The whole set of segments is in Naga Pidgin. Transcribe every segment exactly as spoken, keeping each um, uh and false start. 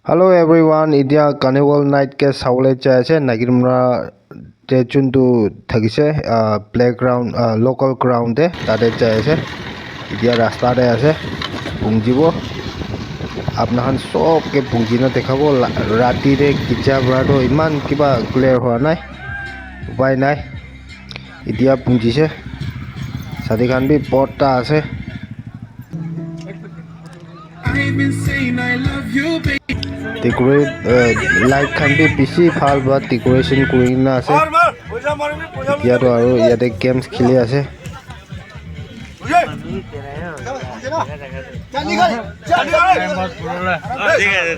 Hello everyone, itia carnival night ke sabole jai ase Nagirmara te juntu thakise, ah, playground, ah, local ground te tate jai ase. Itia rasta te ase, pungjibo. Apna khan sob ke pungjina dekhabo. La-, rati te kicha para toh iman kiba clear hua nai, upai nai. Itia pungjise, sadi khan bi borta ase. Decorate, uh, light khan bi bishi bhal para decoration kurina ase. Etia toh aru yate games kheli ase.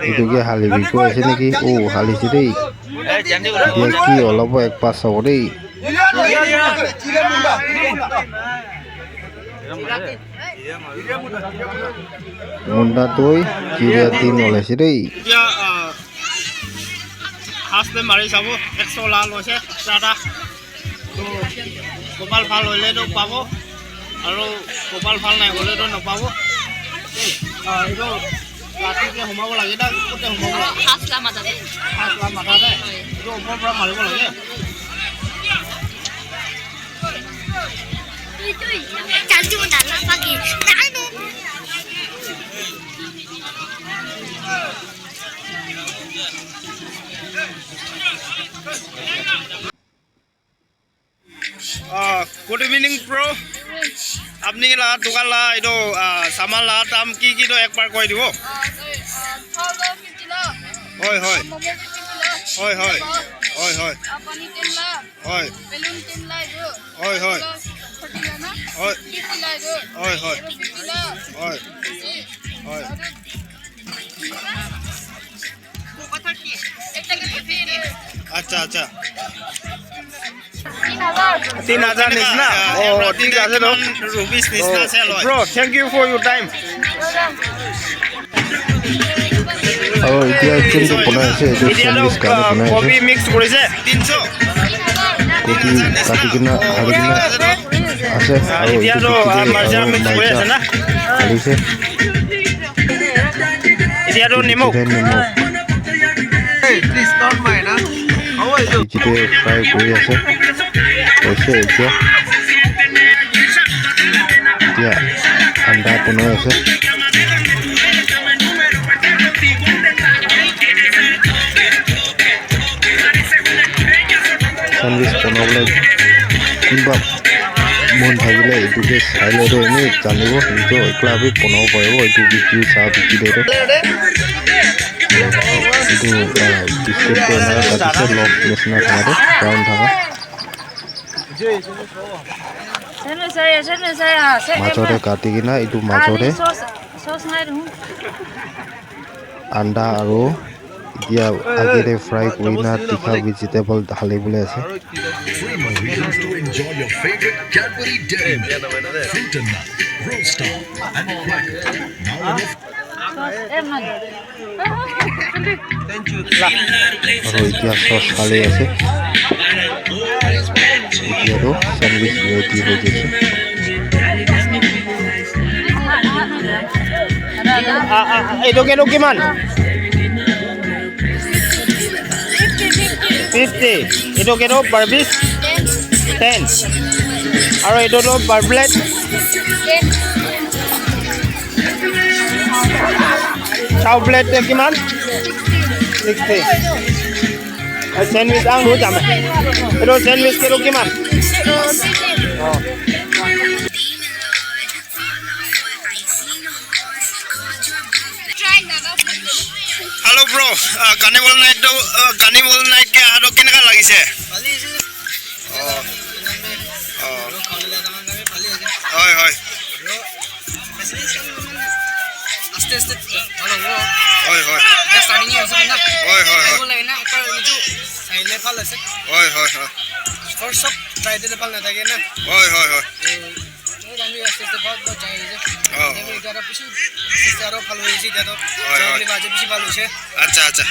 Etu ke hali bi koi ase naki? Oh, hali ase dei. Etia ki olop ek pass hobo dei. Munda toi, kiria tin olaise dei. Etia, ah, has te mari sabo, ekso la loise, ekta ta. To, kopal bhal hoile to pabo, aru kopal bhal nai hoile to napabo. Ah, etu plastic te humabo lage na, kote humabo lage? Has la matha te. Has la matha te. Etu upor para maribo lage. Ah, good evening, bro. Apni la dukan la etu, ah, saman la dam ki ki toh ek bar koi dibo. Ah, sorry, ah, thal toh fifty la. Hoi, hoi. Momo toh fifty la. Hoi, hoi. Hoi, hoi. Ah, pani ten la. Hoi. Balloon ten la etu. Hoi, hoi. Etu thirty la na? Hoi. Fifty la etu. Hoi, hoi. Etu fifty la. Hoi. Fifty. Hoi. Etu Acha, acha. Tin hajar nisna? Oh, thik ase toh. Rupees nisna ase loi. Bro, thank you for your time. Aro etia ekjon toh banai ase, etu sandwich karne banai ase. Kobi mix korise, tinso. Kobi kati kena, kati kena ase, aro etia etu toh, ah, marcha mix kori ase na? Kori ase. Etia toh nimok. Etia nimok. Hey, please, not mine, huh? How are you? Etia fry kori ase. Hoise etia. Etia anda banai ase. Sandwich banabole kunba mon thakile etu ke sai le toh ene janibo, etu ekla bi banabo paribo, etu video sa dikhi le toh. Etu, ah, biscuit toh ena kati se log nishina thaka toh, brown thaka. Majo te kati kena etu majo te anda aro etia age te fry kuri na tikha vegetable hali bole ase. Free movies to enjoy your favorite Cadbury Dairy Milk, Fruit and Nut, Roll Star, and Cracker. Now in Aro etia sauce hali ase. Etia toh sandwich ready hoi jaise. Ah, ah, etu ke toh kiman? Fifty. Etu ke toh per piece? Ten. Aro etu toh per plate? Chow plate te kiman? Sixty. Sandwich ang ru jam. Etu sandwich ke toh kiman? Oh. Hello bro, uh, carnival night to, uh, carnival night ke aru keneka lagise? Oh. Oh. Hoi, hoi. Aste aste bhal hobo. Hoi, hoi. Just starting hi hoise na. Hoi, hoi, hoi. Ahibo lage na, ekbar etu saile bhal ase. Hoi, hoi, hoi. First sob try dile bhal nathake na. Hoi, hoi, hoi. Moi khan bi aste aste bahut bahut jai ase. Oh. Etia toh bishi aste aste aro bhal hoi ase etia toh. Hoi, hoi. Jai kena aji bishi bhal hoise. Acha, acha.